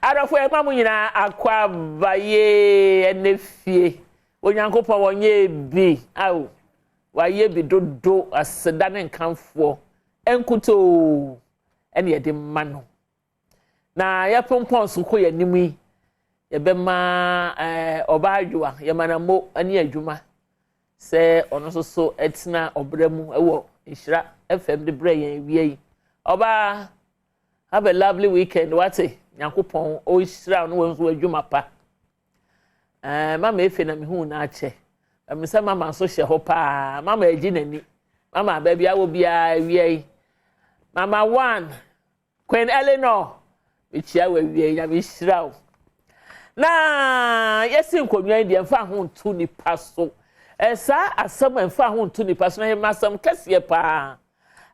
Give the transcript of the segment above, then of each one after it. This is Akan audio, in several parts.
Adɔfo yɛma mo nyinaa akɔ aba yee ɛnɛ fie. Onyankopɔn wɔnyɛ bi ao wayɛ bi dodo aseda ne nkamfoɔ nkutoo ɛne yɛde ma no. Na yɛpompɔn so kɔ yɛn anim yi yɛbɛma ɛɛ ɔbaa adwoa yɛma na mo ne adwuma sɛ ɔno nso so tena ɔbrɛ mu wɔ nhyira fm de brɛ yɛn awia yi. Ɔbaa have a lovely weekend wate nyankopɔn ɔnhyira no wɔn nso adwuma pa. Ɛɛ mama efe na mehu n'akyɛ ɛmu sɛ mama nso hyɛ hɔ paa mama agyi n'ani mama baabi awɔ biara awia yi mama one Queen Eleanor mekyia wɔ awia yi nyame nhyira wo. Na yɛsi nkonnwa yi deɛ mfa ho nto nipa so ɛsaa asɛm mfa ho nto nipa so na yɛ asɛm kɛseɛ paa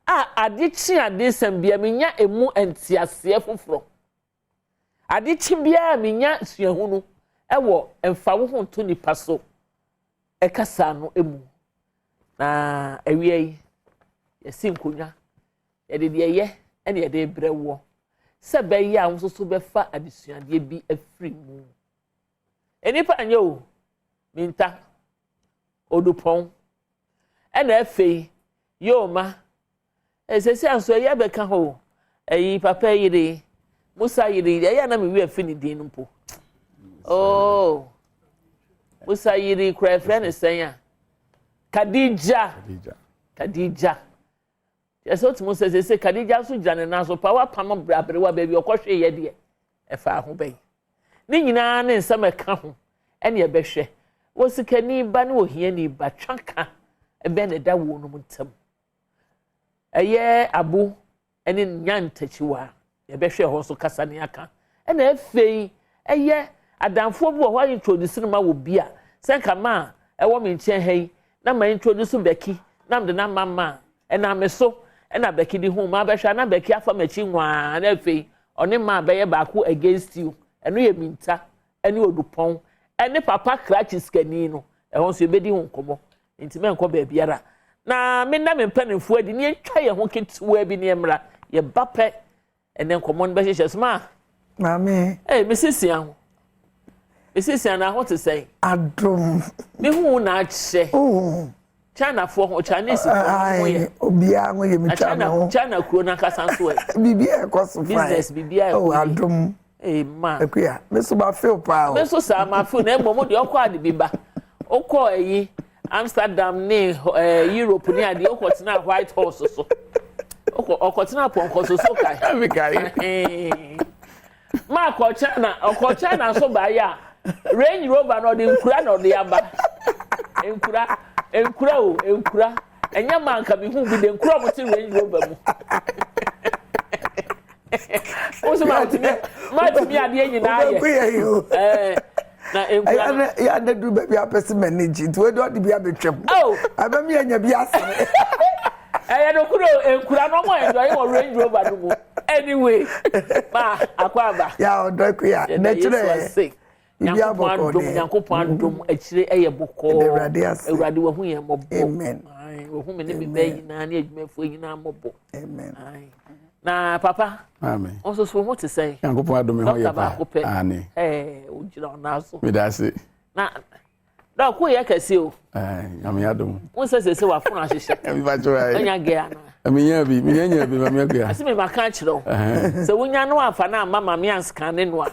a ade kye ade sɛm bia menya emu nteaseɛ foforɔ ade kye biara menya suahunu ɛwɔ mfa wo ho nto nipa so ɛkasa no emu na awia yi yɛsi nkonnwa yɛde deɛ yɛ ɛna yɛde brɛ wɔ sɛ bɛyɛ a nso so bɛfa adesuadeɛ bi afiri mu nnipa nyɛ o minta odupɔn ɛna afei yooma esesi anso ɛyɛ bɛka hɔ ɛyi papa yere musa yere ɛyɛ anam wi afi ne din no mpo ooo musa yere kura efrɛ ne sɛn a kadija kadija yɛsɛ otumi sɛ sese kadija nso gyina ne nan so pa wapam aberewa baabi ɔkɔhwɛ yɛ deɛ ɛfa ho bɛyi ne nyinaa ne nsɛm ɛka ho ɛne ɛbɛhwɛ wɔ sikani ba ne ohiani ba twa ka ɛbɛn na ɛda wɔn nom ntam ɛyɛ abo ɛne nya ntakyiwa yɛbɛhwɛ hɔ nso kasa ne aka ɛna afei ɛyɛ adamfoɔ bi wɔ hɔ a introduce no ma wɔ bi a sɛ nka ma a ɛwɔ me nkyɛn ha yi na ma introduce bɛki na mede na ma ma ɛna me so ɛna bɛki di ho ma abɛhwɛ na bɛki afa m'akyi nwaa na afei ɔne ma bɛyɛ baako against you ɛno yɛ minta ɛne odupɔn ɛne papa krakye sikani no ɛhɔ nso ebedi ho nkɔmɔ nti mɛnkɔ baabiara na me na me mpanimfoɔ adi ne yɛntwa yɛn ho ketewa bi ne mmra yɛba pɛ ɛnɛ nkɔmɔ no bɛhyehyɛ so maa. Maame. Ee mesisia ho mesisia na ho te sɛn. Adom. Mehu na akyɛ. Oh. Chinafoɔ ho Chinese foɔ ho yɛ. Obiara ho yɛ mi twa mi ho. China kuro n'ankasa nso ɛ. Biribiara ɛkɔ so fine. Business biribiara ɛkɔ Oh adom. Ee ma. Ekuya me so ma feel paa o. Me nso saa ma feel na mmom deɛ ɔkɔ ade bi ba. Ɔkɔ ɛyi Amsterdam ne ɛɛ Europe ne adeɛ ɔkɔ tena White Horse so. Ɔkɔ ɔkɔ tena pɔnkɔ so so kae. Ɛmi Maa kɔ China ɔkɔ China nso baayɛ a Range Rover na ɔde nkura na ɔde aba. Nkura nkura o nkura ɛnyɛ maa nka mi hu bi de nkura ɔmo te Range Rover mu. Wosi maa tumi maa tumi adeɛ nyinaa yɛ. Ɛɛ na nkura no. Yɛ ana duru baabi apɛ sɛ m'ani gye nti wei de ɔde bi abɛtwam. Abɛm yɛ nya bi asere. Ɛyɛ no kuro nkura no ɔmo enjoy wɔ Range Rover no mu. Anyway, ma akɔ aba. Ya ɔdɔ kuya n'akyerɛ Nyankopɔn adom Nyankopɔn adom akyire ɛyɛ bɔkɔɔ. Awurade ase. Awurade wahu yɛn mmɔbɔ. Amen. Wahu me ne me bɛɛ nyinaa ne adwumafoɔ nyinaa mmɔbɔ. Amen. Na papa. Amen. Nso so ho te sɛn. Nyankopɔn adom ho yɛ pa. Baako pɛ. Aane. Ɛɛ ogyina ɔnan so. Meda ase. Na na ɔko yɛ kɛse o. Ɛɛ nyame adom. N sɛ sɛ sɛ wafono ahyehyɛ. Ɛmi fa kyerɛ ayɛ. Ɔnya gɛ ana. Menya bi menya nya bi mame akua. Ɛsɛ mi ma ka kyerɛ o. Sɛ wonya no afa na ama maame anscan ne no a.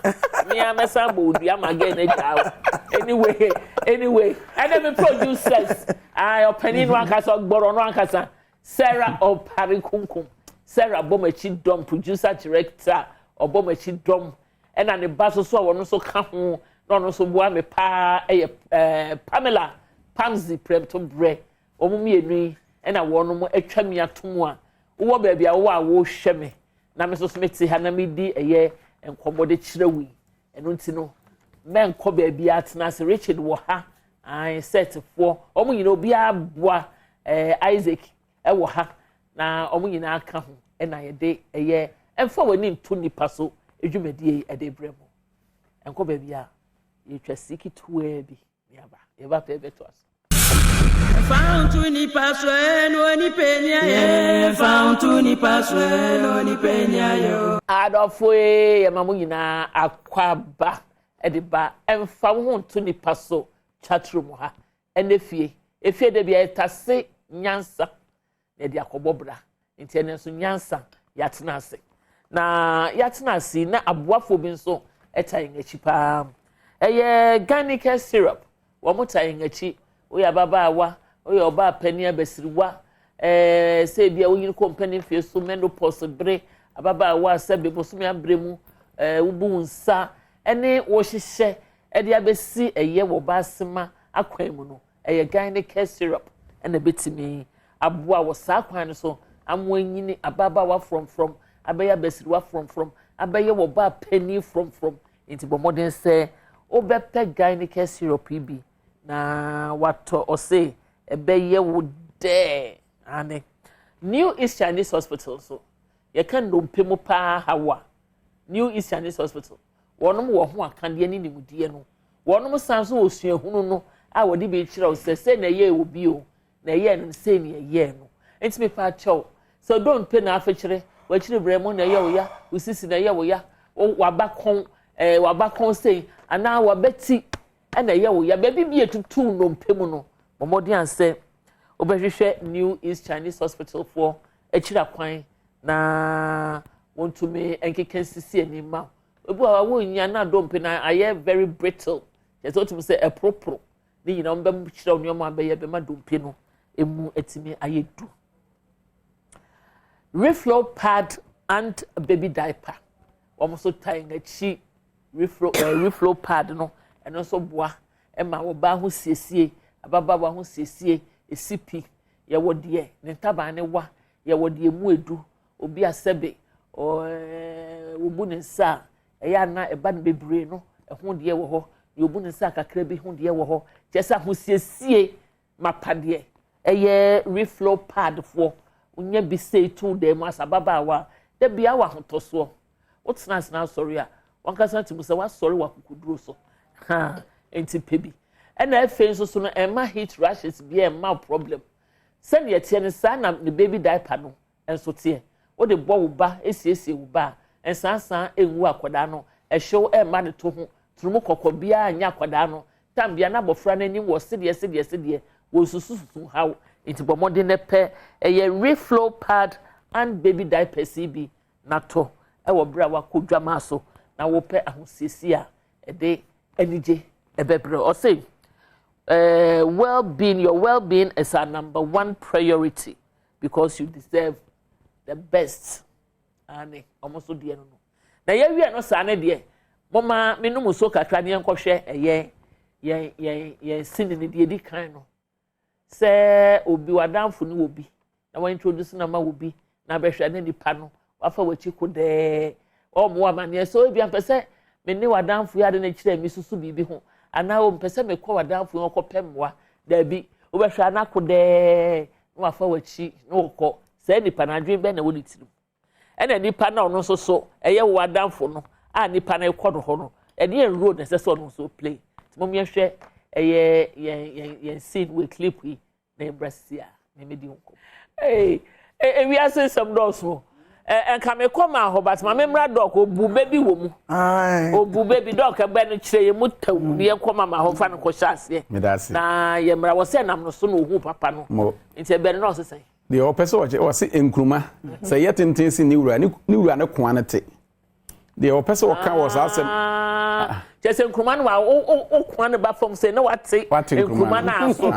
Me a mɛsan bɔ odua ma gɛ ne gya o. Anyway anyway ɛnna mi producers ayi ɔpanin no ankasa ɔgbɔrɔ no ankasa Sarah Ɔpare Kunkum Sarah bɔ m'akyi dɔm producer director ɔbɔ m'akyi dɔm ɛna ne ba soso a wɔn nso ka ho na ɔno nso boa me paa ɛyɛ ɛɛ Pamela Pamzi Prɛmto Brɛ wɔn mmienu yi ɛna wɔn atwa mi ato mu a wowɔ baabi a wowɔ a wɔrehwɛ me na me nso so mete ha na medi ɛyɛ nkɔmmɔ de kyerɛ wo yi ɛno nti no mɛnkɔ baabi atena ase Richard wɔ ha ae setfoɔ wɔn nyinaa obiara boa ɛɛ Isaac ɛwɔ ha na wɔn nyinaa ka ho ɛna yɛde ɛyɛ ɛmfa w'ani nto nipa so dwumadie yi ɛde brɛ mu ɛnkɔ baabi a yɛtwa si ketewaa bi ne aba yɛba pɛ bɛto aso. Adɔfo ee, yɛma mo nyinaa akwaaba de ba ɛmfa wo ho nto nipa so chat room ha ɛnɛ fie. Efie da bia yɛtase nyansa na yɛde akɔbɔ bra. Nti ɛnɛ nso nyansa yɛatena ase. Na yɛatena ase na aboafoɔ bi nso ɛta yɛn akyi paa. Ɛyɛ Gynaecare syrup. Wɔn ta yɛn akyi. Woyɛ ababaawa, woyɛ ɔbaa panin abasiriwa, ɛɛ sɛ ebi a wonyini kɔ mpanin mfie so menopause bere, ababaawa sɛ bebosome abere mu, ɛɛ wobu wo nsa ɛne wɔhyehyɛ ɛde abɛsi ɛyɛ wɔ baasema akwan mu no, ɛyɛ Gynaecare syrup ɛna ebɛtumi aboa wɔ saa kwan no so amo anyini ababaawa frɔmfrɔm, abɛyɛ abasiriwa frɔmfrɔm, abɛyɛ wɔ baa panin frɔmfrɔm. Nti bɔ mmɔden sɛ wobɛpɛ Gynaecare syrup yi bi na watɔ. Ɔse ɛbɛyɛ wo dɛɛ ane. New East Chinese Hospital so yɛka ndompe mu paa hawa. New East Chinese Hospital, wɔnom wɔ ho akadeɛ ne nimdeɛ no. Wɔnom san so wɔ suahunu no a wɔde bi kyerɛ wo sɛ sɛ na ɛyɛ wɔ bi o na ɛyɛ no sɛ na ɛyɛ no. Nti mepa kyɛw sɛ dompe na afekyere wɔakyiri brɛ mu na ɛyɛ wo ya, wo sisi na ɛyɛ wo ya, waba kɔn waba kɔn sei anaa wabɛti ɛna ɛyɛ wo ya, baabi bi etutu nnompe mu no, mmɔden ansɛ wobɛhwehwɛ New East Chinese Hospital foɔ akyiri akwan na wɔntumi nkeka nsisi anim ma ebi wɔ hɔ a wɔnya na dompe na ayɛ very brittle, kyerɛ sɛ wotumi sɛ ɛporoporo ne nyinaa. Wɔn bɛkyerɛw nneɛma abɛyɛ bɛma dompe no emu atumi ayɛ du. Reflow pad and baby diaper, wɔn nso tan n'akyi. Reflow pad no, ɛno nso boa ɛma ɔbaa ho siesie, ababaawa ho siesie esi pi. Yɛwɔ deɛ ne ntaban ne wa, yɛwɔ deɛ mu edu. Obi asɛbe obu ne nsa a ɛyɛ ana ɛba no bebree no, ɛho deɛ wɔ hɔ. Deɛ obu ne nsa kakra bi ho deɛ wɔ hɔ. Kyerɛ sɛ ahosiesie mapa deɛ ɛyɛ Reflow pad foɔ wonya bi sei tu dan mu asa ababaawa dabi awɔ ahotɔsoɔ. Wotena ase na asɔre a, wankasa te mu sɛ wasɔre wɔ akokoduro so ha. Nti pɛ bi. Ɛna afei nso so no, ɛma heat rashes bi ɛma problem. Sɛdeɛ teɛ no saa na ne baby diaper no nso teɛ. Wode bɔ wo ba, esiesie wo ba a, nsansan engu akwadaa no, ɛhyew ɛma ne to ho turumu kɔkɔ biara nyɛ akwadaa no tam bia na abɔfra n'anim wɔ sedeɛ sedeɛ sedeɛ wɔ susususu haw. Nti bɔ mmɔden ne pɛ ɛyɛ Reflow pad and baby diapers yi bi natɔ ɛwɔ bere a wakɔ dwama so na wɔpɛ ahosiesie a ɛde anigye ɛbɛbrɛ. Ɔsɛ well-being, your well-being is our number one priority because you deserve the best. Ane ɔmo nso deɛ no na yɛwie no saa ne deɛ moma menum nsuo kakra ne yɛnkɔhwɛ ɛyɛ yɛn sini ne deɛ edi kan no sɛ obi wadamfo ne wɔ bi na wɔn introduce na ma wɔ bi na abɛhwɛ ne nipa no wafa w'akyi ko dɛɛ ɔmo wɔ amaneɛ sɛ obi ampɛ sɛ me ne wadamfo yi ade ne kyerɛ mi susu biribi ho anaa o mpɛ sɛ mekɔ wadamfo yi ɔkɔpɛ mmoa. Daabi, wobɛhwɛ anako dɛɛ na wafa w'akyi na wɔkɔ. Saa nipa no adwene bɛn na ɛwɔ ne tirim? Ɛna nipa na ɔno nso so ɛyɛ wo adamfo no a nipa no kɔ no hɔ no, ɛde yɛn role na ɛsɛ sɛ ɔno nso play. Nti mo yɛhwɛ ɛyɛ yɛn scene wɔ clip yi na yɛn brɛ sisi a na ɛmɛ di nkɔ. Ee, ewiase nsɛm dɔɔso. Ɛ nka mi kɔ maa hɔ, but maame mmra. Doc, obu bɛ bi wɔ mu, obu bɛ bi. Doc, ɛbɛ no kyerɛ yɛn mu taw ne yɛn kɔ mama hɔ fa no kɔ hyɛ aseɛ na yɛn mmra wɔ sɛ nam no so na ohun papa no. Nti ɛbɛ no na ɔsesɛn. Deɛ ɔpɛ sɛ ɔkyɛ, ɔse nkuruma sɛ yɛ tenten si ne wura ne wura ne koa no te. Deɛ ɔpɛ sɛ ɔka wɔ saa asɛm. Ah, kyerɛ sɛ nkuruma no wa wo koa no ba fam sɛ na wate nkuruma no aso.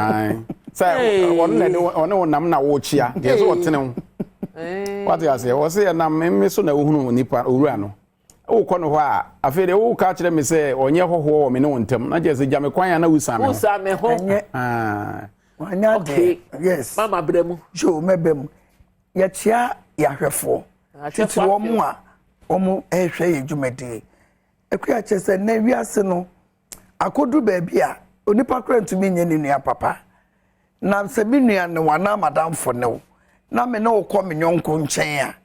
Sɛ ɔno na ɔne wo nam na wɔrekyia deɛ sɛ ɔtene ho, wate aseɛ. Wɔ sɛ yɛnam mme so na wohunu nipa owura no, wokɔ no hɔ a, afei deɛ woka kyerɛ me sɛ ɔnyɛ hɔhoɔ wɔ me ne wo ntam na kyerɛ sɛ gya me kwan a na wosa me ho. Wosa me ho. Wanya deɛ, yes. Mama brɛ mu. Yo, mɛbɛ mu. Yɛkyea yɛahwɛfoɔ titiri wɔn a wɔn rehwɛ yɛ dwumadie. Akua, kyerɛ sɛ nnɛ wiase no akɔduru baabi a onipa kora ntumi nyɛ ne nua papa. Na sɛ me nua ne wo anaa madamfo ne wo na me ne wo kɔ me nyɔnko nkyɛn a,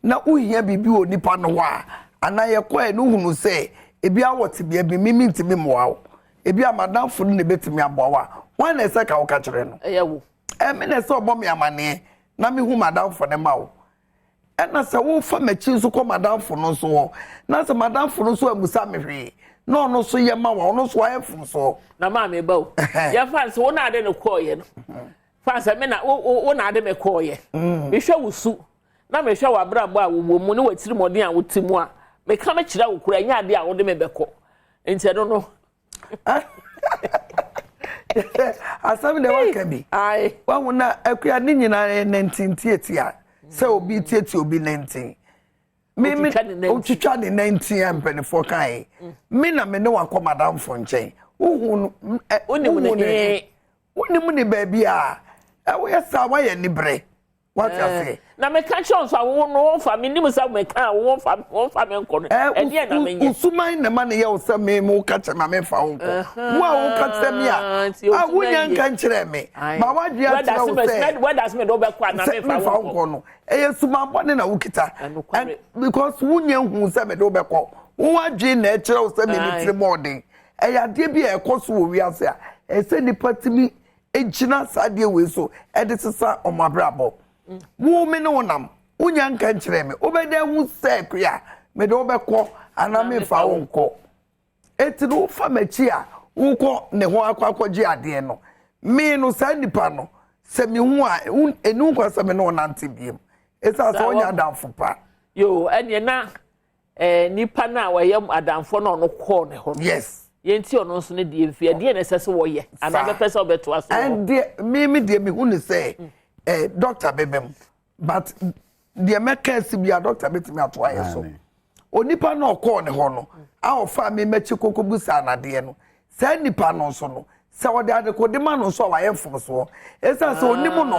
na wohia biribi wɔ nipa no hɔ a, anaa yɛkɔɛ no hunu sɛ ebi awɔ tebea bi, mimi ntumi mmoa wo, ebi a madamfo no na ebetumi aboa wo a. Hwan na ɛsɛ ka woka kyerɛ no? Ɛyɛ wo. Ɛme na ɛsɛ ɔbɔ me amaneɛ na mehu m'adamfo no ma wo. Ɛna sɛ wofa m'akyi nso kɔ m'adamfo no nso hɔ, na sɛ m'adamfo no nso amusa me hwee, na ɔno nso yɛ ma wa, ɔno nso wayɛ mfomsoɔ. Na maame ba o, yɛmfa no sɛ wo na ade no kɔɔyɛ no, fa sɛ me na wo na ade me kɔɔyɛ. Mehwɛ wo su, na mehwɛ w'abrabɔ a wowɔ mu ne w'atirimɔden a wote mu a, meka mekyerɛ wo koraa, ɛnyɛ adeɛ a wode me bɛkɔ. Nti ɛno no. Asɛm deɛ waka bi. Wahu na akua ne nyinaa yɛ nantin tiatia sɛ obi tiatia obi nantin. Me me otwitwa ne nantin a mpanimfoɔ kae. Me na me ne wakɔ madamfo nkyɛn. Wohu no wohu ne wonim ne baabi a ɛwoyɛ saa woayɛ nibrɛ. Wate eh, aseɛ. Na meka kyerɛ nso a wo no wɔmfa me nim sɛ meka a wɔmfa wɔmfa me nkɔ no. Eh, ɛdeɛ na menyɛ. Wosuman na ma ne yɛ wo sɛ me mo ka kyerɛ ma memfa wo nkɔ. Wo a woka kyerɛ me a, a wonya nka nkyerɛ me. Ma wadwe akyerɛ wo sɛ. Wɛda se mede wobɛkɔ a na memfa wo nkɔ no. Ɛyɛ suman bɔne na wokita. Because wonya hu sɛ mede wobɛkɔ. Wo adwene na ɛkyerɛ wo sɛ me ne tiri bɔɔden. Ɛyɛ adeɛ bi a ɛkɔ so wɔ wiase a ɛsɛ nipa tumi gyina saa adeɛ wei so de sesa wɔn abrabɔ. Wo me ne wo nam, wonya nka nkyerɛ me, wobɛda hu sɛ kua mede wobɛkɔ anaa memfa wo nkɔ. Eti no wofa m'akyi a wokɔ ne ho akɔ akɔgye adeɛ no, me no saa nipa no sɛ mehu a ɛni ho kwan sɛ me ne wo nante biem. Ɛsiane sɛ ɔnyɛ adamfo pa. Yoo, ɛneɛ na Eh, nipa no a ɔyɛ adamfoɔ na ɔno kɔɔ ne hɔ no. Yes. Yɛn ti ɔno nso ne deɛ mfi ɛdeɛ na ɛsɛ sɛ wɔyɛ anaa bɛpɛ sɛ ɔbɛtoa so. Ɛdeɛ mi mi deɛ mi hu ne sɛ ɛɛ dɔkta bɛbɛ mu but deɛ mɛka esi bi a dɔkta bɛtumi ato ayɛ so. Onipa no ɔkɔɔ ne hɔ no a ɔfa mi mɛkyi koko bu saa n'adeɛ no saa nipa no nso no sɛ ɔde adekode ma no nso a wayɛ mfomsoɔ ɛsiane sɛ onim no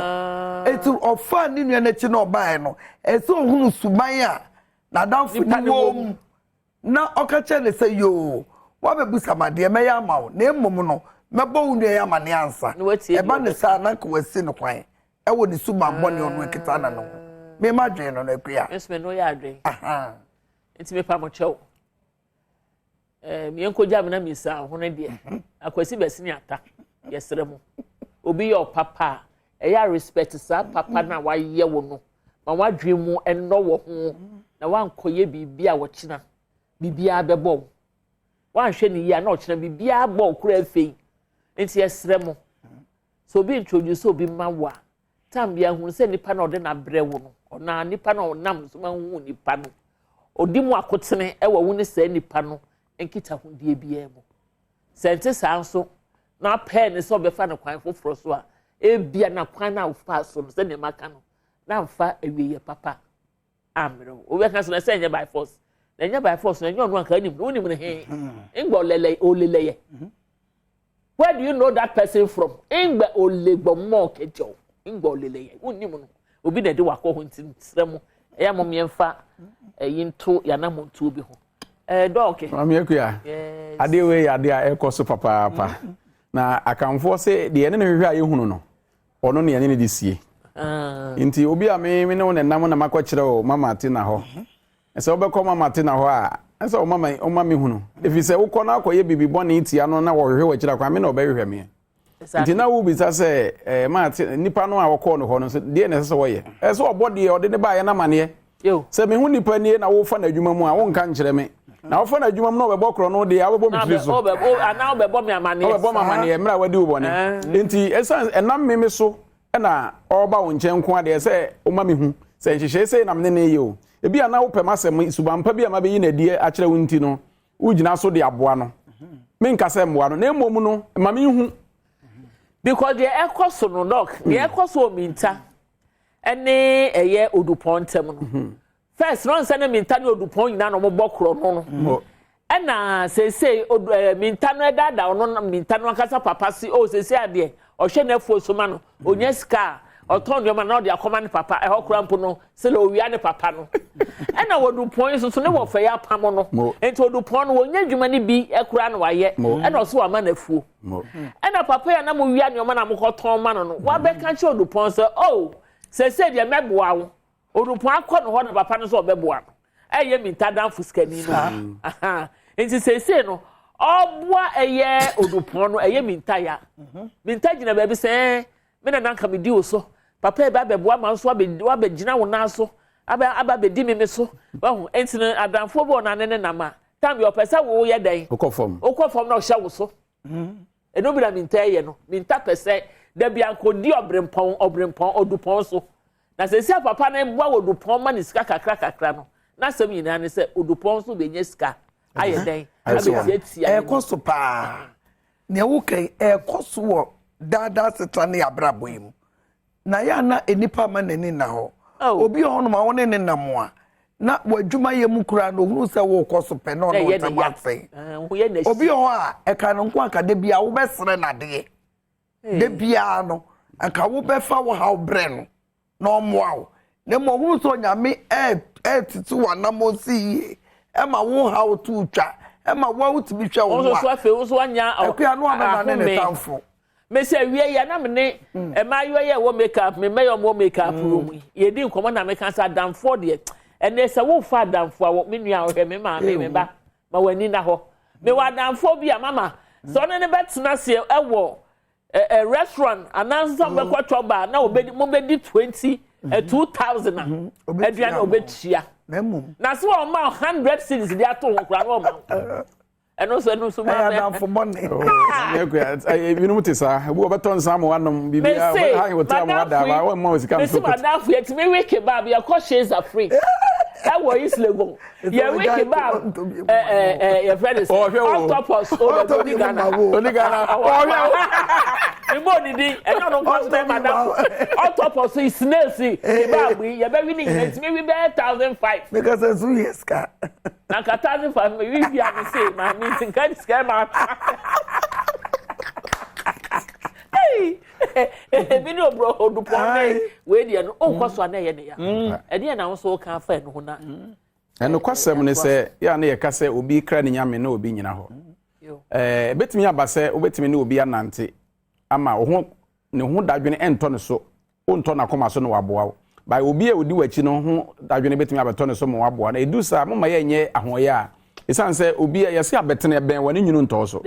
eti ɔfa ne nua n'akyi na ɔbaeɛ no ɛsɛ ohunu suban a N'adamfo no wɔ mu, na ɔka kyerɛɛ no sɛ, Yoo, woabɛbisa me adeɛ, mɛyɛ ama wo, na mmom no, mɛbɔ wo nua yi amaneɛ ansa. Ɛba no saa a, na anka wasi no kwan wɔ ne subammɔne a ɔno akita no no ho. Me m'adwene no no, Akua. Me nso me no yɛ adwene. Nti mepa mo kyɛw. Eh, yɛnkɔgya me na misa ho no deɛ mhm. akwasi bɛsene ata yɛsrɛ mo obi yɛ ɔpapa a ɛyɛ a respect saa papa no a wayɛ wo no ma wadwene mu ɛnnɔ wɔ ho na wankɔyɛ biribi a wɔkyena biribiara bɛbɔ wo wanhwɛ ne yie a na ɔkyena biribiara bɔ wo koraa afei nti yɛsrɛ mo sɛ obi introduce obi ma wo a Tam biara hunu sɛ nipa na ɔde n'abrɛ wo no, ɔnaa nipa na ɔnam so ma hu nipa no. Ɔdi mu akotene wɔ wo ne saa nipa no nkitahodie biara mu. Sɛ nte saa nso, na apɛɛ ne sɛ ɔbɛfa no kwan foforɔ so a, ebia na kwan no a wofaa so no, sɛdeɛ maka no, na amfa awieeɛ papa ammrɛ wo. Wobɛka sɛ na sɛ ɛnyɛ by force. Na ɛnyɛ by force na ɛnyɛ ɔno anka anim no, wonim no he. Ngbɛ ɔlɛlɛ olelɛyɛ. Where do you know that person from? Ngbɛ olegbɔmɔ kɛkyɛw. Ngbɛ olelɛyɛ. Wonim no. Obi na ɛde wakɔ hɔ nti nsrɛ mo. Ɛyɛ mo mmiɛnfa ɛyi nto yɛanamontuo bi ho. Ɛɛ dɔɔke. Maame Akua, adeɛ wei yɛ adeɛ a ɛkɔ so papaapa. Mm-hmm. Na akanfoɔ se deɛ ɛne no hwehwɛ a yɛhunu no, ɔno ne yɛne no de sie. Ah. Nti obi a me me ne wo nenam na makɔkyerɛ o mama te na hɔ. Mhm. Sɛ wobɛkɔ mama te na hɔ a, ɛsɛ ɔma ma ɔma me hunu. Ɛfiri sɛ wokɔ no akɔyɛ biribi bɔne tia no na wɔhwehwɛ w'akyiri akwan me na ɔbɛhwehwɛ me. Nti na wobisa sɛ ɛɛ maa te nipa no a wɔkɔɔ no hɔ no nso deɛ na ɛsɛ sɛ wɔyɛ. Ɛsɛ sɛ ɔbɔ deɛ ɔde ne baeɛ no amaneɛ. Sɛ mehu nipa nie na wofa no adwuma mu a wonka nkyerɛ me. Na wofa no adwuma mu na ɔbɛbɔ korɔ no deɛ a wobɛbɔ me tiri so. Anaa wobɛbɔ me amaneɛ. Wobɛbɔ me amaneɛ mmerɛ a wadi wo bɔne. Nti ɛsiane ɛnam me me so na ɔreba wo nkyɛn nko adeɛ sɛ woma me hu sɛ nhyehyɛe sei na me ne no reyɛ o. Ebi a na wopɛ m'asɛm suban pa bi a mabɛyi no adi akyerɛ wo nti no wogyina so de aboa no. Menka sɛ mmoa no na mmom no ma menhu. Because deɛ ɛkɔ so no dɔk, deɛ ɛkɔ so wɔ Minta ɛne ɛyɛ Odupɔn ntam no. Mhm. First no nsɛ ne Minta ne Odupɔn nyinaa na wɔbɔ korɔ no no. Ɛna seesei ɛɛ Minta no ɛdaadaa ɔno Minta no ankasa papa si o seesei adeɛ ɔhwɛ n'afuo so ma no onya sika a ɔtɔn nneɛma na ɔde akɔma ne papa ɛhɔ koraa mpo no sɛlɛ owia ne papa no ɛna Odupɔn yi soso ne wɔ fɛ yɛ apam no nti Odupɔn no wɔnya adwuma no bi koraa na wayɛ ɛna ɔso wama n'afuo ɛna papa yi a na mo wia nneɛma na mo kɔtɔn ma no no wabɛka kyerɛ Odupɔn sɛ o seesei deɛ mɛboa wo Odupɔn akɔ no hɔ na papa no nso ɔbɛboa no. Ɛyɛ Minta adamfo sikani no. Nti seesei no, Ɔboa ɛyɛ odupɔn no ɛyɛ minta ya. Mhm. Minta gyina baabi sɛ ɛɛ me nana nka medi wo so. Papa ɛbɛ abɛboa ma nso wabɛgyina wo nan so aba aba abɛdi me me so. Wahu nti no adamfoɔ bi wɔ n'ane ne nam a tam yɛ ɔpɛ sɛ wo yɛ dɛn. Wokɔ fam. Wokɔ fam na ɔhyɛ wo so. Mhm. Ɛno bi na minta yɛ no. Minta pɛ sɛ dabi ankɔdi ɔbrempɔn ɔbrempɔn odupɔn so. Na sɛsi a papa no boa wɔ odupɔn ma ne sika kakra kakra no n'asɛm nyinaa ne sɛ odupɔn nso bɛnya sika. ayɛ dɛn abɛtiatia ɛkɔ so paa nea woka yi ɛkɔ so wɔ daadaa setra ne abrabɔ yi mu na yɛ ana nnipa ma n'ani nna hɔ oh. obi wɔ hɔnom a wo ne ne nam a na w'adwuma yɛ mu koraa na ohunu sɛ wokɔ so pɛ na ɔne wo ntam asɛe eh, obi wɔ hɔ a ɛka no nko anka da bia wobɛsrɛ n'adeɛ da biara no anka wobɛfa wo haw brɛ no na ɔmmoa wo, na mmom ɔhunu sɛ Onyame ɛretete w'anammɔn si yie, ɛma wo haw to twa, ɛma wo a wotumi hwɛ wo ho a. Afei wo nso wanya Akua no abɛda ne ne tamfo. Mesi awie yɛ na mene mm. mmaayewa yi a ɛwɔ make up me mmɛyɛ ɔmo make up mm. room yi yɛdi nkɔmɔ na meka sɛ adamfoɔ deɛ ɛnɛ sɛ wofa adamfoɔ a me nua ɔhwɛ me maame me ba ma w'ani na hɔ mewɔ adamfoɔ bi a mama sɛ ɔne ne bɛtena aseɛ ɛwɔ ɛ restaurant anaasɛ sɛ mobɛkɔ twɔ bar na wɔbɛdi mobɛdi 20 2000 a aduane a wɔbɛtua na sɛ wɔma 100 cedis de ato ho koraa na wɔma ɛno nso ɛno nso maa mɛ adamfo bɔne ebinom te saa ebi wɔbɛtɔ nsa ama wanom biribiara wɔbɛha wɔ tiri ama wada ba wɔmma wɔ sika nso mesi madamfo yɛtumi we kebab yɛkɔ Sheza free ɛwɔ East Legon yɛwe kebab yɛfrɛ ne sɛ octopus o de oni Ghana oni Ghana ɔhwɛ o mbɔ odidi ɛnyɛ ɔno nkɔ so bɛma da octopus yi snails yi kebab yi yɛbɛwi ne nyina ntumi wi bɛyɛ 1005. Because ɛso yɛ sika. Na nka 1005 mi wi bi a mi se maame nti nka sika ma ebi ne obrɔ odupɔn ne wei deɛ no ɔnkɔ so a na ɛyɛ ne ya ɛdeɛ na nso woka afa ɛno ho na. Ɛnokwasɛm ne sɛ yɛ a na yɛka sɛ obi kra ne nyame na obi nyina hɔ. Ɛbɛtumi aba sɛ wobɛtumi ne obi anante ama wo ho ne ho dadwene ɛntɔ ne so, wontɔ n'akoma so na waboa wo. By obi a odi w'akyi no ho dadwene bɛtumi abɛtɔ ne so ma waboa no. Ɛdu saa moma yɛnyɛ ahoɔyɛ a ɛsiane sɛ obi a yɛse abɛtene ɛbɛn wɔ ne nwunu ntɔɔ so.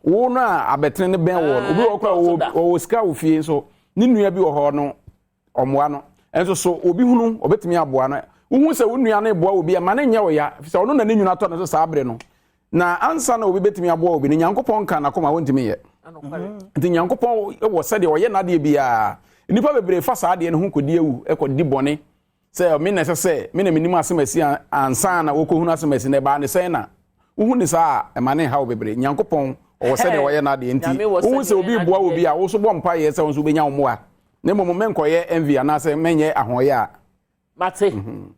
Wo no a abɛtene no bɛn wɔ no, obi wɔ kora wɔwɔ sika wɔ fie nso ne nua bi wɔ hɔ no ɔmmoa no. Nso so obi hunu ɔbɛtumi aboa no. Wohu sɛ wo nua no reboa obi a, ma no nyɛ wo ya, efisɛ ɔno na ne nwunu atɔ ne so saa bere no. Na ansa na obi bɛtumi aboa obi no, Nyankopɔn nka n'akoma a ɔntumi nyɛ. Nti Nyankopɔn wɔ sɛdeɛ ɔyɛ n'adeɛ biara. Nnipa bebree fa saa adeɛ no ho kɔdi awu, kɔdi bɔne sɛ me na ɛsɛ sɛ me na menim asɛm asi ansa na wɔkɔhunu asɛm asi na ɛbaa ne sɛn na wohu ne saa a ɛma ne nhaw bebree. Nyankopɔn ɔwɔ sɛdeɛ ɔyɛ n'adeɛ nti wohu sɛ obi reboa obi a wo so bɔ mpaeɛ sɛ wo nso wobɛnya wo mmoa. Na mmom menkɔyɛ envy anaasɛ menyɛ ahoɔyɛ a. Mate. Mhm.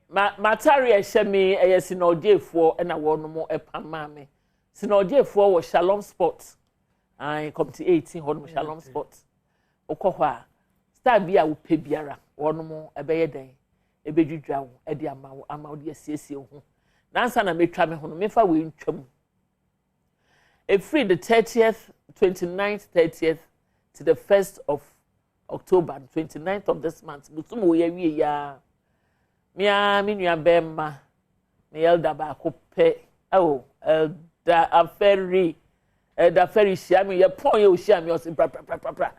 Ma m'atare a ɛhyɛ me ɛyɛ sinɔgyefoɔ ɛna wɔnom ɛpam maa me. Sinɔgyefoɔ wɔ Shalom Sport. Ayi committee 18 hɔ nom Shalom Sport. Wokɔ hɔ a style bi a wopɛ biara wɔnom ɛbɛyɛ dɛn ɛbɛdwidwa wo ɛde ama wo ama wo de asiesie wo ho. Nansa na metwa me ho no mefa wei ntwa mu. Ɛfiri the 30th, 29th, 30th to the 1st of October, 29th of this month, bosom wɔ yɛ awie ya. Me ara me nua bɛrima, me elder baako pɛ, oh, elder Afɛri, elder Afɛri hyia me, yɛ pɔn yɛ ohyia me, ɔsi pra pra pra pra pra.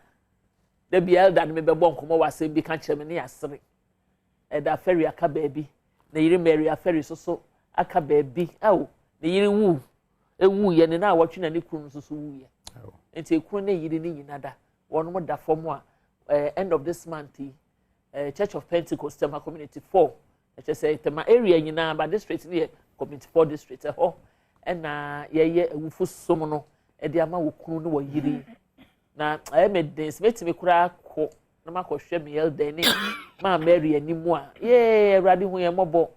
Da bi elder no me bɛbɔ nkɔmɔ wɔ asɛm bi ka kyerɛ me ne yɛasere. Elder Afɛri aka baabi, ne yere Mary Afɛri soso aka baabi, oh, ne yere wu, ewuiɛ ne naawɔtwe na ne kunu nso so wuiɛ. Nti ekunu ne yere ne nyina da, wɔn da fam a, eh, end of this month yi, eh, Church of Pentecost Tema Community 4, ɛkyɛ sɛ Tema area nyinaa, ba district no yɛ Community 4 district, ɛhɔ ɛna yɛyɛ awufo som no ɛde ama wɔ kunu ne wɔ yere. Na ɛyɛ me den sɛ mɛtumi koraa kɔ na makɔhwɛ me elder ne maa Mary anim a, yee, Awurade hu yɛn mmɔbɔ.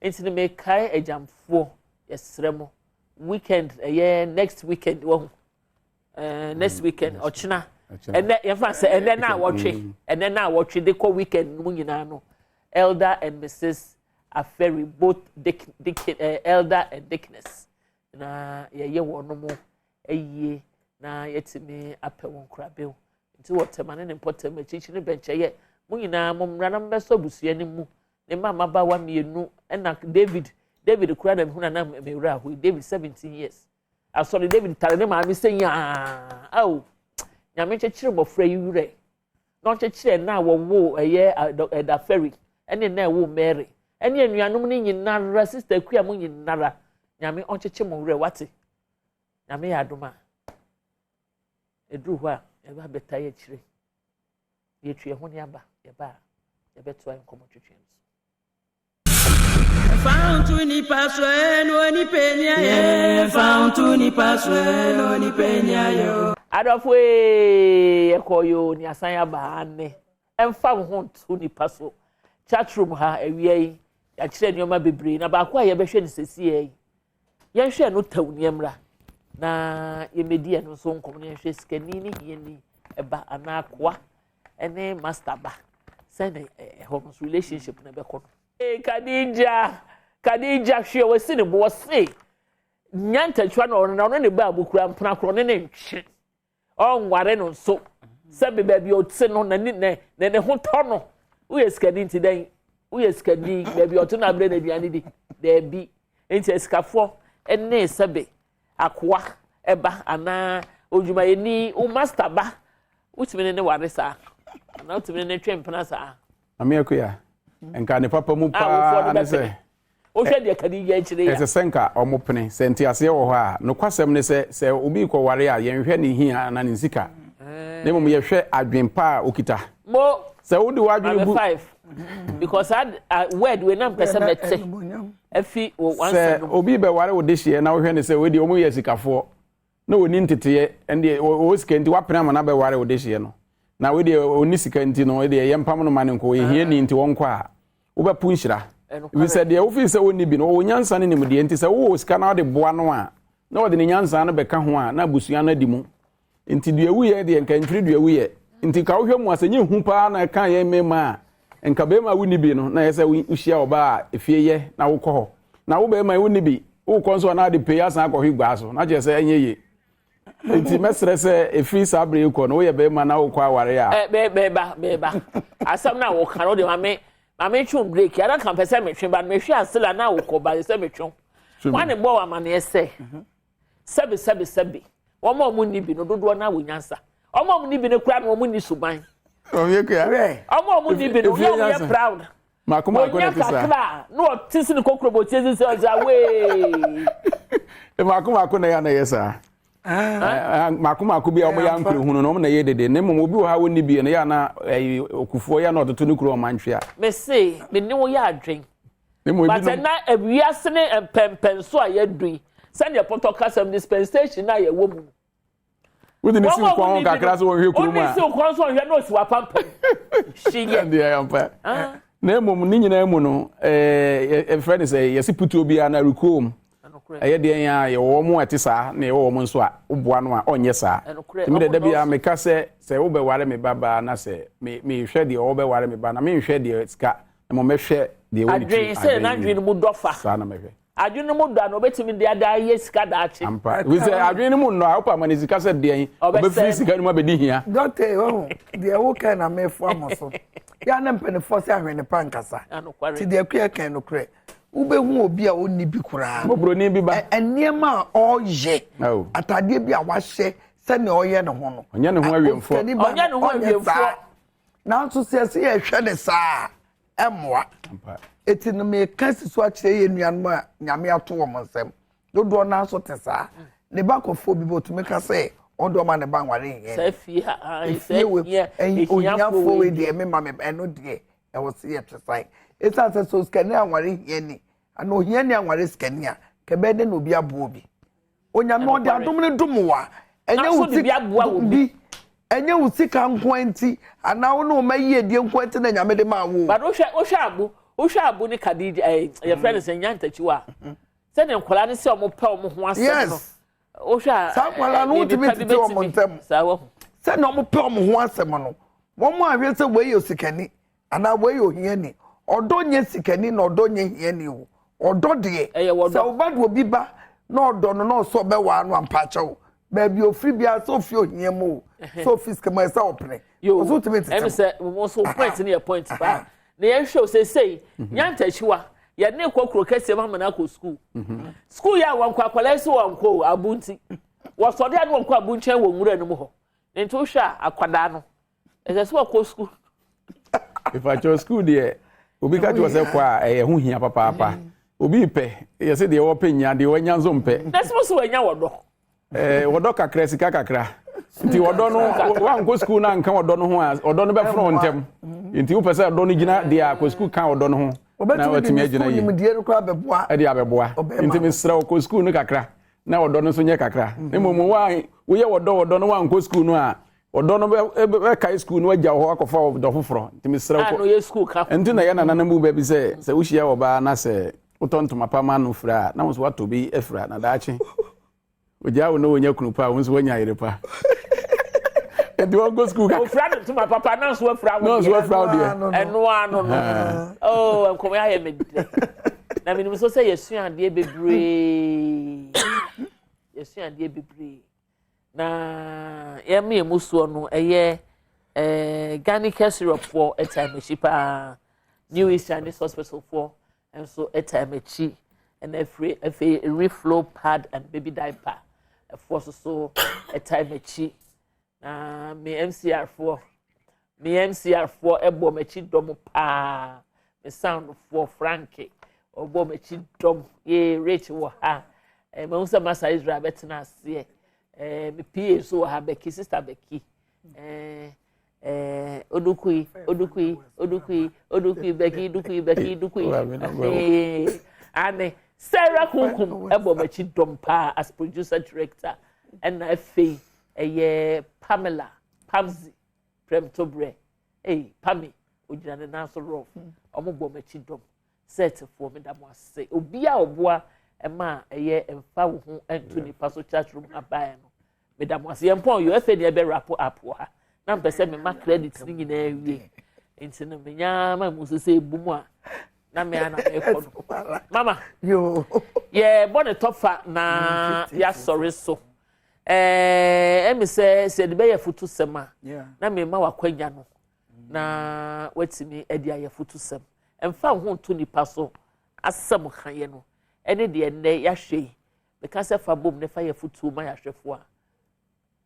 Nti no mekae agyamfoɔ, yɛsrɛ mo, weekend, ɛyɛ next weekend wahu, uh, next weekend, ɔkyena, ɛnɛ, yɛmfa sɛ ɛnɛ na awɔtwe, ɛnɛ na awɔtwe de kɔ weekend no mu nyinaa no, Elder and Mrs. Aferi, both Dick, Dick, uh, Elder and Dickness, na yɛyɛ wɔn mo ayie na yɛatumi apɛ wɔn nkorabew. Nti wɔ Tema ne ne mpɔtam, akyirikyiri ne bɛnkyɛeɛ, mo nyinaa mommra na mommɛsɔ abusua no mu. Ne mma mmabaawa mmienu, ɛna David, David koraa na mehunu a na me werɛ ahoe. David 17 years. Asɔre David tare ne maame sɛ nyaa. Ao, Nyame nkyekyere mmɔfra yi werɛ. Na ɔnkyekyere ɛna a wɔwoo ɛyɛ Ɛda Ferry ɛne ɛna a ɛwoo Mary ɛne anuanom no nyinara, Sister Akua mo nyinara. Nyame ɔnkyekye mo werɛ, wate? Nyame yɛ adom a, ɛduru hɔ a, yɛba abɛtae akyire. Yɛtu yɛn ho ne aba, yɛba a, yɛbɛtoa yɛn nkɔmmɔ twetwe no so. Fa nto nipa so ɛ na onipa ni ayɛ. Fa nto nipa so ɛ na onipa ni ayɛ. Adɔfo ee, yɛkɔ yoo, ne asan aba ane. Ɛmfa wo ho nto nipa so. Chat room ha awia yi, yɛakyerɛ nneɛma bebree na baako a yɛbɛhwɛ no sɛsiɛ yi, yɛnhwɛ no tɛw ne mmra na yɛmmɛdi ɛno nso nkɔmmɔ na yɛnhwɛ sikani ne hiani ɛba anaa akoa ne master ba sɛn na ɛhɔ no so relationship na ɛbɛkɔ no. Ee Kadija, Kadija hwɛ wasi ne bo ɔse nya ntakyiwa na ɔno na ɔno ne ba a kura mpena korɔ ne ne ntwe ɔnware no nso sɛbe baabi ɔte no n'ani ne ne ne ho tɔ no woyɛ sikani nti dɛn woyɛ sikani baabi ɔte no abrɛ no aduane di daabi nti asikafoɔ ne sɛbe akoa ɛba anaa odwumayɛni wo master ba wotumi ne ne ware saa anaa wotumi ne ne twe mpena saa. Maame Akua, nka ne papa mu paa ne sɛ wohwɛ deɛ Khadija akyire yi a. Ɛsɛ sɛ nka wɔpene. Sɛ nteaseɛ wɔ hɔ a, nokwasɛm ne sɛ, sɛ obi rekɔware a, yɛnhwɛ ne hia anaa ne sika, na mmom yɛhwɛ adwene pa a ɔkita. Mo, Sɛ wode w'adwene Maame bu. 5, because saa word wei na mpɛ sɛ mɛte afi wɔ Sɛ w'ansɛm no mu. obi rebɛware wo dehyeɛ na wohwɛ no sɛ wei deɛ wɔyɛ asikafoɔ, na ɔnni nteteeɛ, ɛndeɛ ɔwɔ sika nti woapene ama no abɛware wo dehyeɛ no, na wei deɛ ɔnni sika nti no, ɛdeɛ yɛmpam no ma no nkɔ, ɔyɛ hiani nti ɔnkɔ a, wobɛpo nhyira. Ɛfiri sɛ deɛ wofii sɛ ɔnni bi no, ɔwɔ nyansa ne nimdeɛ nti sɛ wowɔ sika na wode boa no a, na ɔde ne nyansa no bɛka ho a, na abusua no adi mu. Nti duawuyɛ deɛ nka ntwiri duawuyɛ. Nti ka wohwɛ mu a sɛ nyɛ hu paa na ɛka yɛn mmarima a, nka barima a wonni bi no na ɛyɛ sɛ wohyia ɔbaa a efie yɛ na wokɔ hɔ. Na wo barima yi wonni bi, wokɔ nso a na ade pei asan akɔhwe guaa so, na kyerɛ sɛ ɛnyɛ yie. Nti mɛsrɛ sɛ ɛfiri saa berɛ yi kɔ no woyɛ barima na wokɔ aware a. Ɛ bɛ bɛba bɛba asɛm no a woka no de ma me ma me twe break ara ka mpɛ sɛ metwe ba no mehwɛ asela na wokɔ ba sɛ metwe wɔn ne bɔ wɔ amaneɛ sɛ sɛbi sɛbi sɛbi wɔn a wɔn nni bi no dodoɔ na wɔ nyansa wɔn a wɔn nni bi no kura no wɔn nni suban wɔn a wɔn nni bi no yɛ wɔn yɛ proud Mako mako na wɔnya ɛte saa. kakra a na ɔte sene kokurobɔtie sisi ɔsɛ awee. Mako mako na ɛyɛ na ɛyɛ saa. Ah. Mako mako bi a wɔyɛ ankore hunu no wɔn na ɛyɛ dede na mmom obi wɔ ha wɔnni bi no yɛ ana ɛyi okufoɔ yɛ na ɔtoto ne kuro ɔman twea. Mese me ne wo yɛ adwen. But ɛna wiase ne mpɛmpɛnso a yɛadu yi sɛdeɛ pɔtɔ kasɛm dispensation a yɛwɔ mu no. Wode ne si wo kɔn ho kakra sɛ wɔnhwɛ kurom a. Wode si wo kɔn so ɔnhwɛ na osi w'apampam. Hye yɛ. Deɛ ampa. Ah. Na mmom ne nyinaa mu no, ɛfrɛ no sɛ yɛse putuo biara na rekuo mu. Ɛyɛ deɛ yɛn a yɛwɔ wɔn a ɛte saa na yɛwɔ wɔn nso a woboa no a ɔnyɛ saa. Tumi dɛ da biara meka sɛ sɛ wobɛware me ba baa na sɛ mehwɛ deɛ ɔbɛware me ba na menhwɛ deɛ sika na mmom mɛhwɛ deɛ ɛwɔ ne tiri. Adwene sɛ n'adwene no mu dɔ fa. Saa na mɛhwɛ. Adwene no mu dɔ a na obetumi de ada ayɛ sika daakye. Ampa. Ebi sɛ adwene no mu nnɔ a, wopɛ ama ne sika sɛ deɛn? Ɔbɛfiri sika no mu abɛdi hia. Dɔkta yi wahu deɛ woka na mefoa mo so. Yɛ na mpanimfoɔ sɛ ahwene pa nkasa. Nti deɛ akua kan nokorɛ. Wobɛhu obi a ɔnni bi koraa. Mmɔborɔni bi ba. Nneɛma a ɔreyɛ. Ataadeɛ bi a wahyɛ sɛnea ɔyɛ ne ho no. Ɔnyɛ ne ho awiɛmfoɔ. Ɔnyɛ ne ho awiɛmfoɔ. Nanso sɛ yɛsɛ yɛhwɛ ne saa a, ɛmmoa. Eti no meka si so akyerɛ yɛn nuanom a Nyame ato wɔn nsam. Dodoɔ no ara nso te saa. Ne ba kɔfoɔ bi bɔ otumi ka sɛ ɔno deɛ ɔma ne ba nware nhia. Saa fie ha, efie wei, ohiafoɔ wei deɛ mema me ɛno deɛ ɛwɔ sɛ yɛtwe san. Esiane sɛ sɛ osikani anware hiani anaa ohiani anware sikani a, kɛbɛyɛ dɛ na obi aboa obi. Onyame ɔde adom no dom wo a, ɛnyɛ wo sika bi, ɛnyɛ wo sika nko nti, anaa wo ne wo ma yiedie nko nti na Nyame de maa wo. But wohwɛ wohwɛ abu wohwɛ abu ne Khadija ɛɛ eh, yɛfrɛ no sɛ Nyantakyiwa a sɛdeɛ nkwadaa no sɛ wɔn pɛ wɔn ho asɛm no wohwɛ a saa nkwadaa no wotumi tete wɔn ntɛm saa wahu sɛdeɛ wɔn pɛ wɔn ho asɛm no wɔn ahwɛ sɛ wei yɛ osikani Anaa wei yɛ ohiani. Ɔdɔ nyɛ sikani na ɔdɔ nyɛ hiani o. Ɔdɔ deɛ, sɛ wo ba de obi ba na ɔdɔ no na ɔsɛ ɔbɛwaa no a, mpaakyɛw, baabi ofiri biara, sɛ ofi ohia mu o, sɛ ofi sika mu, ɛsɛ sɛ ɔpene. Yo, Ɔsɛ wotumi ntete ɛmi mu. sɛ mo nso point no yɛ point paa. Na yɛnhwɛ o, seesei Nyantakyiwa. Yɛde ne kɔ kuro kɛseɛ mu ama no akɔ sukuu. Sukuu yɛ a wɔnkɔ akwadaa yi so wɔnkɔ o, abu nti. Wɔsɔre a ne wɔnkɔ abu nkyɛn wɔ nwura no mu hɔ. Nti wohwɛ a akwadaa no, ɛsɛ sɛ wɔkɔ sukuu. Ìfàkyɛw sukuu deɛ obi ka kyerɛ sɛ kɔ a ɛyɛ ho hia papaapa. Obi pɛ yɛsɛ deɛ wɔpɛ nya deɛ wɔanya nso mpɛ. Na sɛ wɔsɛ wɔanya wɔdɔ. Ɛɛ wɔdɔ kakra sika kakra nti ɔdɔ no wankɔ sukuu na anka ɔdɔ no ho a ɔdɔ no bɛfono wo ntɛm nti wopɛ sɛ ɔdɔ no gyina deɛ a kɔ sukuu ka ɔdɔ no ho na watumi agyina yie ɛde abɛboa nti mesrɛ wo kɔ sukuu no kakra na ɔdɔ no nso nyɛ kakra mhm. mmom wa woyɛ ɔdɔ ɔdɔ no wankɔ sukuu no a ɔdɔ no bɛkae sukuu no wagya wɔ hɔ akɔfa ɔdɔ foforɔ nti mesrɛ wo kɔ nti na yɛ nananom bu baabi sɛ sɛ wohyia ɔbaa na sɛ wotɔ ntoma pa ma no fira a na wo nso woatɔ bi afira na daakye Ogyaa wo na wonya kunu pa a, wo nso woanya yere pa. Nti wɔnkɔ sukuu kakra. Ofura ne ntoma papa na nso afura wo deɛ. Na nso afura wo deɛ. Ɛno ano no. Oh, nkɔmɔ yɛ ayɛ me dɛ. Na menim nso sɛ yɛsua adeɛ bebree. Yɛsua adeɛ bebree. Na yɛn yɛn mu soɔ no ɛyɛ ɛɛ Ghanika syrup foɔ ɛtaa m'akyi paa. New East Chinese Hospital foɔ nso taa m'akyi ɛna afiri afei reflow pad and baby diaper ɛfoɔ nso so taa m'akyi na me mcr foɔ me mcr foɔ ɛbɔ m'akyi dɔm paa me sound foɔ franke ɔbɔ m'akyi dɔm yee rich wɔ ha ɛɛ mahu sɛ masa israel bɛtena aseɛ ɛɛ me pa nso wɔ ha bɛki sister bɛki ɛɛ. Eh, odukui, odukui, odukui, odukui, bɛki, dukui, bɛki, dukui. Eh, ane Sarah Kunkum ɛbɔ m'akyi dɔm paa as producer director ɛna afei ɛyɛ Pamela Pamzi Prɛmtobrɛ ei Pami ogyina ne nan so rough ɔmo bɔ m'akyi dɔm sɛɛtefoɔ meda mo ase obi a ɔboa ɛma ɛyɛ mfa wo ho nto nipa so chat room abaeɛ no meda mo ase yɛn pɔn yɛ ɛfɛ deɛ ɛbɛ wrap up wɔ ha na mpɛ sɛ mema credit ne nyinaa wie nti no menya ma mu nso sɛ ebu mu a na me ana mekɔ no mama yɛbɔ ne tɔfa na yɛasɔre so ɛɛ ɛmi sɛ sɛ yɛde bɛyɛ foto sɛm a na mema wakwanya no na watumi de ayɛ foto sɛm mfa ho nto nipa so asɛm ka yɛ no ɛne deɛ nnɛ yɛahwɛ yi meka sɛ fa bom ne fa yɛ fotuo ma yɛahwɛfoɔ a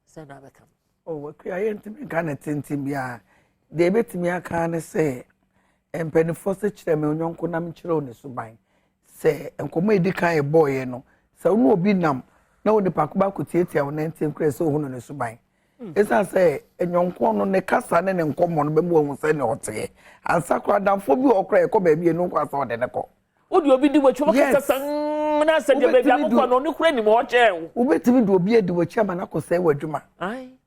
sɛ na abɛka no. Oh, akua yɛntumi nka ne tenten biara deɛ ebetumi aka ne sɛ mpanimfoɔ sɛ kyerɛ me onyɔnko nam kyerɛ wo ne suban sɛ nkɔmɔ edi kan yɛ bɔɔyɛ no sɛ wo ne obi nam na onipa ko baako tiatia wo nantin kura sɛ ohunu ne suban ɛsiane sɛ nyɔnko no ne kasa ne ne nkɔmmɔ no bɛmu wahu sɛ ne ɔteɛ ansa koraa adamfoɔ bi wɔ hɔ koraa yɛkɔ baabi ɛnu nkɔ asɛ ɔde ne kɔ Wode obi di w'akyi wobɛkasa sa mm, na sɛ deɛ baabi akokɔ no ɔne kura nim hɔ kyɛn wo. Wobɛtumi de obi adi w'akyi ama no akɔsɛe w'adwuma.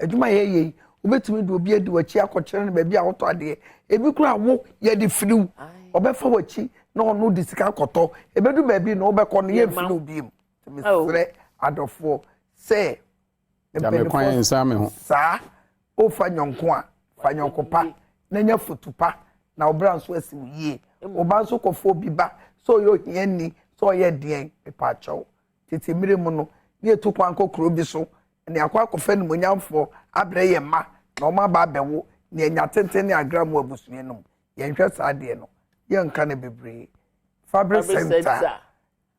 Adwuma yɛ yɛ yi, wobɛtumi de obi adi w'akyi akɔkyerɛ no baabi a wotɔ adeɛ. Ebi koraa wo yɛde firiw. Ɔbɛfa w'akyi na ɔno de sika akɔtɔ. Ebedu baabi na wobɛkɔ no yɛmfiri wo biem. Mesrɛ adɔfoɔ sɛ mpanimfoɔ saa wofa nyɔnko a fa nyɔnko pa na nya fotu pa na wo bra nso asi wo yie wo ba nso kɔfa obi ba sɛ ɔyɛ ohiani sɛ ɔyɛ deɛn mepaakyɛw tete mmerɛ mu no ne yɛtu kwan kɔ kuro bi so ne akɔ akɔfa animuonyamfoɔ abrɛ yɛn mma na wɔn aba abɛwo ne anya tenten ne agra mu abusua no mu yɛnhwɛ saa deɛ no yɛnka no bebree fabric center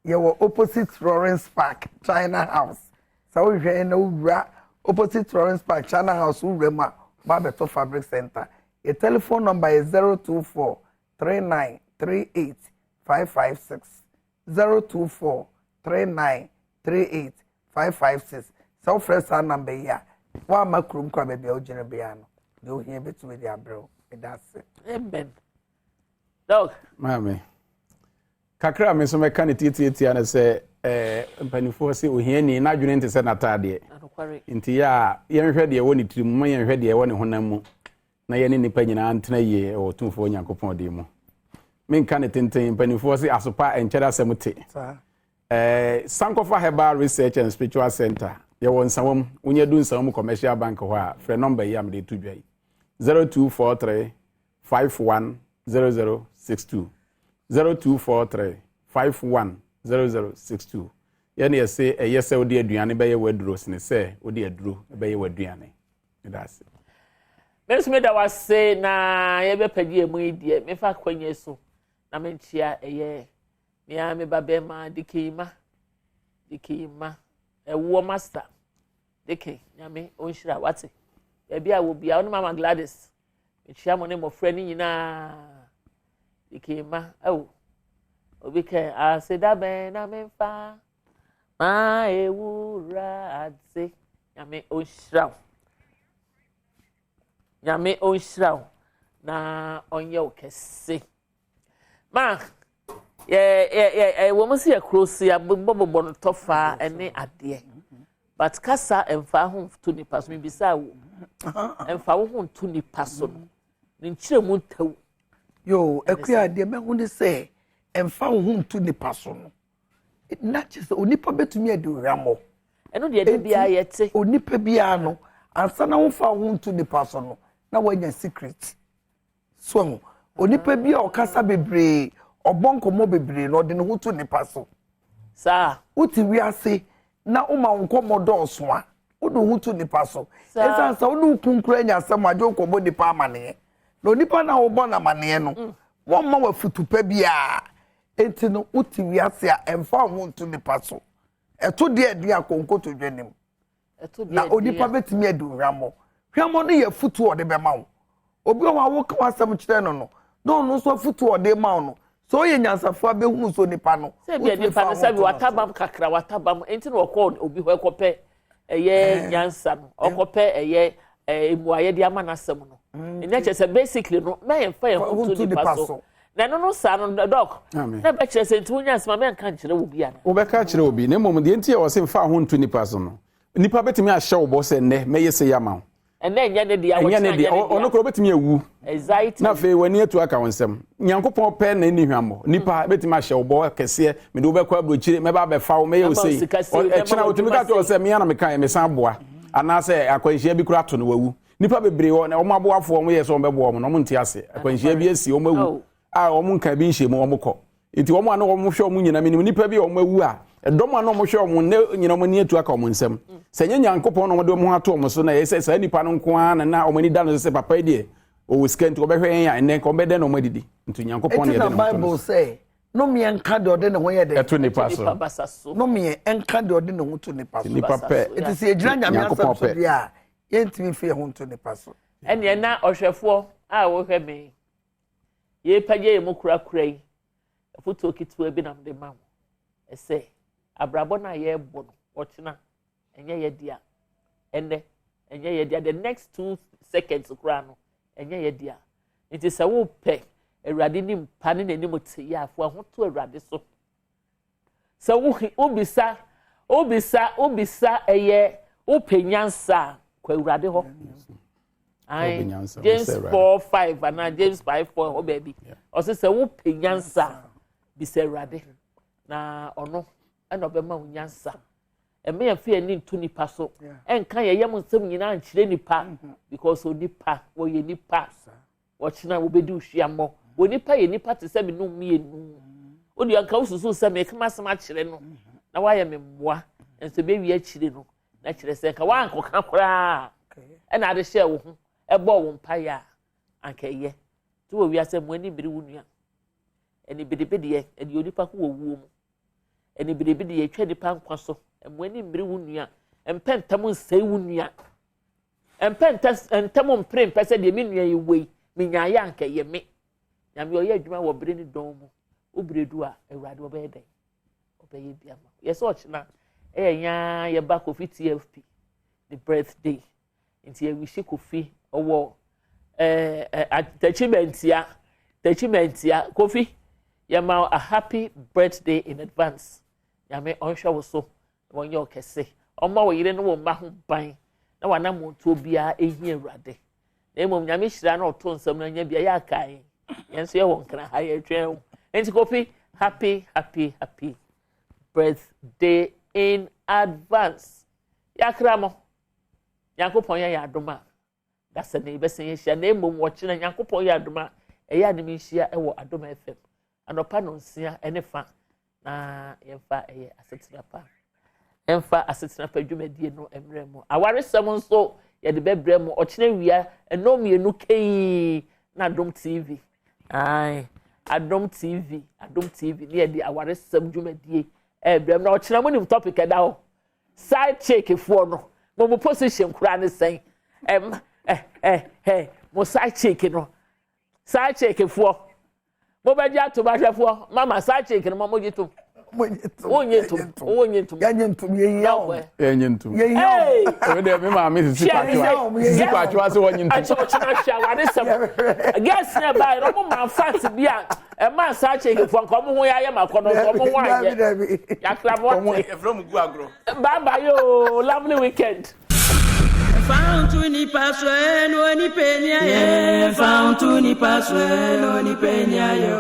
Yɛwɔ opposite Lawrence Park, China House. Sɛ wohwehwɛ yɛn na wowura opposite Lawrence Park, China House wowura mu a, woabɛtɔ Fabric Center. Yɛ telephone number yɛ 024 39 38 556. 024 39 38 556. Sɛ wofrɛ saa number yi a, woamma kurom koraa baabi a wogyina biara no, deɛ ohia bɛtumi de abrɛ wo. Meda ase. Amen. Dog. Maame. Kakra a me nso mɛka no tiatiatia ne sɛ eh, mpanimfoɔ sɛ ohiani n'adwene nte sɛ n'ataadeɛ. Nti yɛ a yɛnhwɛ deɛ ɛwɔ ne tirim ma yɛnhwɛ deɛ ɛwɔ ne honam mu na yɛne nnipa nyinaa ntena yie wɔ Otumfoɔ Nyankopɔn din mu. Menka ne tenten, mpanimfoɔ se asopa nkyɛre asɛm te. Eh, Sankɔfa Herbal Research and Spiritual Center, yɛwɔ Nsawam, wonya du Nsawam Commercial Bank hɔ a, frɛ nɔmba yi a mede to dwa yi, 0243 510062 0243 510062 Yɛne yɛse ɛyɛ sɛ wode aduane bɛyɛ w'aduro sene sɛ wode aduro bɛyɛ w'aduane. Meda ase. Me nso meda wase na yɛbɛpɛgye yɛn mu yi deɛ mefa akwanya so na menkyia ɛyɛ. Me ara me ba bɛrima Dikeyima, Dikeyima, ɛwoɔ master, Dike, Nyame ɔnhyira wate. Baabi a wɔ bia, wo ne Mama Gladys, mekyia mo ne mmɔfra no nyinaa. Dikeyima, ɛwo, obi kɛ, aseda bɛn na memfa ma ewura adze. Nyame ɔnhyira wo. Nyame ɔnhyira wo na ɔnyɛ wo kɛse. Ma yɛ yɛ yɛ ɛwɔ mu sɛ yɛ kuro so yɛabobɔbobɔ no tɔfa ne adeɛ but kasa mfa ho nto nipa so mebisa wo mfa wo ho nto nipa so no ne nkyerɛmu ntawu. Yoo akua deɛ mɛhu ne sɛ mfa wo ho nto nipa so no na kyerɛ sɛ onipa bɛtumi adi hwammɔ. Ɛno deɛ de biara yɛte. Onipa biara no ansa na wofa wo ho nto nipa so no na woanya secret. So ahu? Onipa bi a ɔkasa bebree, ɔbɔ nkɔmmɔ bebree na ɔde ne ho to nipa so. Saa. Wote wiase na woma wo nkɔmmɔ dɔɔso a, wode wo ho to nipa so. Ɛsiane sɛ wo ne wo kun kura nya asɛm a, gye wokɔbɔ nipa amaneɛ. Na onipa no a wobɔ no amaneɛ no, mm. wɔmma wo afutu pa biara. Enti no, wote wiase a, ɛmfa wo ho nto nipa so. Ɛto deɛ ɛden akɔ nkotodwe anim. Na onipa bɛtumi adi hwammɔ. Hwammɔ no yɛ afutuo a ɔde bɛma wo. Obi wɔ hɔ a woka w'asɛm kyerɛ no no, na ɔno nso afutuo a ɔde ma wo no, sɛ ɔyɛ nyansafoɔ a bɛhunu sɛ onipa no, sɛ bia nipa no sɛ bi watabam kakra watabam nti na ɔkɔ obi hɔ ɛkɔpɛ ɛyɛ nyansa no ɔkɔpɛ ɛyɛ mmuayɛ de ama n'asɛm no ɛnyɛ kyerɛ sɛ basically no mɛyɛ nfa yɛn ho to nipa so na ɛno no saa no dɔk na ɛbɛkyerɛ sɛ nti wonya asɛm a mɛnka nkyerɛ obi ana. Wobɛka akyerɛ obi na mmom deɛ nti a wɔse mfa ho nto nipa so no nipa bɛtumi ahyɛ wo bɔ sɛ nnɛ mɛyɛ sei ama wo. Ɛnɛ ɛnyɛ ne dea, wɔkyena ɛnyɛ ne dea. Ɔno koraa obɛtumi awu. Exactly. Na afei w'ani atu aka wo nsam. Nyankopɔn pɛ na ɛnni hwammɔ. Nipa bɛtumi ahyɛ wo bɔ kɛseɛ, mede wobɛkɔ aburokyire, mɛba abɛfa wo, mɛyɛ wo sei. Ɛkyena otumi ka kyerɛ wo sɛ mea na mekaeɛ, mesan boa. Anaasɛ akwanhyia bi koraa to no wawu. Nipa bebree wɔ na wɔn aboafoɔ wɔn yɛ sɛ wɔn bɛboa wɔn na wɔn nte ase. Akwanhyia bi asi wɔn awu a wɔn nka bi nhyɛ mu wɔn kɔ. Nti wɔn a na wɔn hwɛ wɔn nyinaa menim nipa bi a wɔn awu a ɛdɔm a na wɔn hwɛ wɔn ne nyinaa wɔn ani atu aka wɔn nsam. Sɛ nyɛ Nyankopɔn na wɔn de wɔn ho ato wɔn so na ɛyɛ sɛ saa nipa no nko ara na na wɔn ani da no so sɛ papa yi deɛ ɔwɔ sika nti wɔbɛhwɛ yɛn a ɛnɛ nka wɔn bɛdɛn na wɔn adidi. Nti Nyankopɔn na yɛde ne ho to no so. Nomeɛ nka deɛ ɔde ne ho yɛ dɛ. Ɛto nipa so. Nomeɛ nka deɛ ɔde ne ho to nipa so. Nipa pɛ. Nti sɛ yɛgyina Nyame asɛm so deɛ a, yɛntumi mfa yɛn ho nto nipa so. Ɛneɛ na ɔhwɛfoɔ a wohwɛ me yɛrepagya yɛn mu korakora yi, afotuo ketewa bi na mede ma wo. Ɛsɛ abrabɔ no a yɛrebɔ no, ɔkyena ɛnyɛ yɛ dea, ɛnɛ ɛnyɛ yɛ dea, the next 2 seconds koraa no ɛnyɛ yɛ dea. Nti sɛ wopɛ Awurade ne mpa ne n'anim te yɛ afo ahoto Awurade so. Sɛ wobisa wobisa wobisa ɛyɛ wopɛ nyansa a kɔ Awurade hɔ. Ayi James 4:5 anaa James 5:4 hɔ baabi. Ɔsɛ sɛ wopɛ nyansa a bisa Awurade na ɔno ɛna ɔbɛma wo nyansa. Ɛmɛ yɛn fɛ yɛn ni nto nipa so. Ɛnka yɛn yam nsɛm nyinaa nkyerɛ nipa because onipa wɔyɛ nipa. Wɔkyena wɔbɛdi ohwiammɔ. Wɔ nipa yɛ nipa te sɛ me nom mmienu. Wode anka wosusu sɛ meka m'asɛm akyerɛ no na wayɛ me mmoa nso bɛwie akyire no na kyerɛ sɛ nka woankɔka koraa ɛna ade hyɛɛ wo ho ɛbɔɔ wo mpaeɛ a anka ɛyɛ. Nti wɔ wiase mo ani mmere wo nua. Ɛne bedebedeɛ ɛde onipa ko wɔ wuo mu. Ɛne bedebedeɛ atwa nipa nkwa so. Mo ani mmere wo nua. Mpɛ ntam nsɛe wo nua. Mpɛ ntɛm mpere mpɛ sɛ deɛ me nua yi wɔ yi menyaeɛ anka ɛyɛ me. Nyame ɔyɛ adwuma wɔ bere ne dɔn mu. Wo bere du a Awurade ɔbɛyɛ dɛn? Ɔbɛyɛ bi ama. Yɛ sɛ ɔkyena ɛyɛ nyaa yɛba Kofi TFP the birthday. Nti yɛwihye Kofi ɔwɔ ɛɛ ɛɛ Tachimɛntia Tachimɛntia Kofi yɛma a happy birthday in advance. Nyame ɔnhwɛ wo so na wɔnyɛ wo kɛse. Ɔmmɔ wo yere ne wo mma ho ban na w'anammɔntuo biara ɛhia Awurade. Na mmom Nyame hyira na ɔto nsɛm no anya bia yɛ akae. Yɛn nso yɛwɔ nkra ha yɛtwɛn wo. Nti Kofi happy happy happy birthday in advance. Yɛakra mo. Nyankopɔn yɛ yɛn adom a dasɛ na yɛbɛsan ahyia na mmom wɔkyena Nyankopɔn yɛ adom a ɛyɛ a ne menhyia ɛwɔ Adom FM anɔpa no nsia ne fa na yɛmfa ɛyɛ asetena pa yɛmfa asetena pa dwumadie no mmerɛ mu. Awaresɛm nso yɛde bɛbrɛ mu ɔkyena wia ɛnɔ mmienu kɛyi na Adom TV. Ae. Adom TV, Adom TV ne yɛde awaresɛm dwumadie ɛrebrɛ mu. Na ɔkyena mo nim topic ɛda hɔ. Side chick foɔ no, mo mo position koraa ne sɛn? Ɛm ɛ ɛ ɛ mo side chick no, side chick foɔ, mo bɛgye atom ahwɛfoɔ, mama side chick no mo mo gye tom. Wonye ntom, wonye ntom. Yɛnye ntom, yɛhia wɔn. Yɛnye ntom. Yɛhia wɔn. Ebi deɛ mi maame sisi patwa, sisi patwa sɛ wɔnye ntom. Akyɛ ɔkyena hwɛ awade sɛm. Girls na ɛbaa yɛrɛ ɔmo maa fat bi a ɛmaa saa kyɛnkefoɔ nka ɔmo ho yɛ ayɛ ma kɔ no nso ɔmo ho anyɛ. Yakra mo ate. Yɛfrɛ mo gu agorɔ. Bye bye yoo, lovely weekend. Fa nto nipa so ɛ na onipa ni ayɛ. Fa nto nipa so ɛ na onipa ni ayɛ.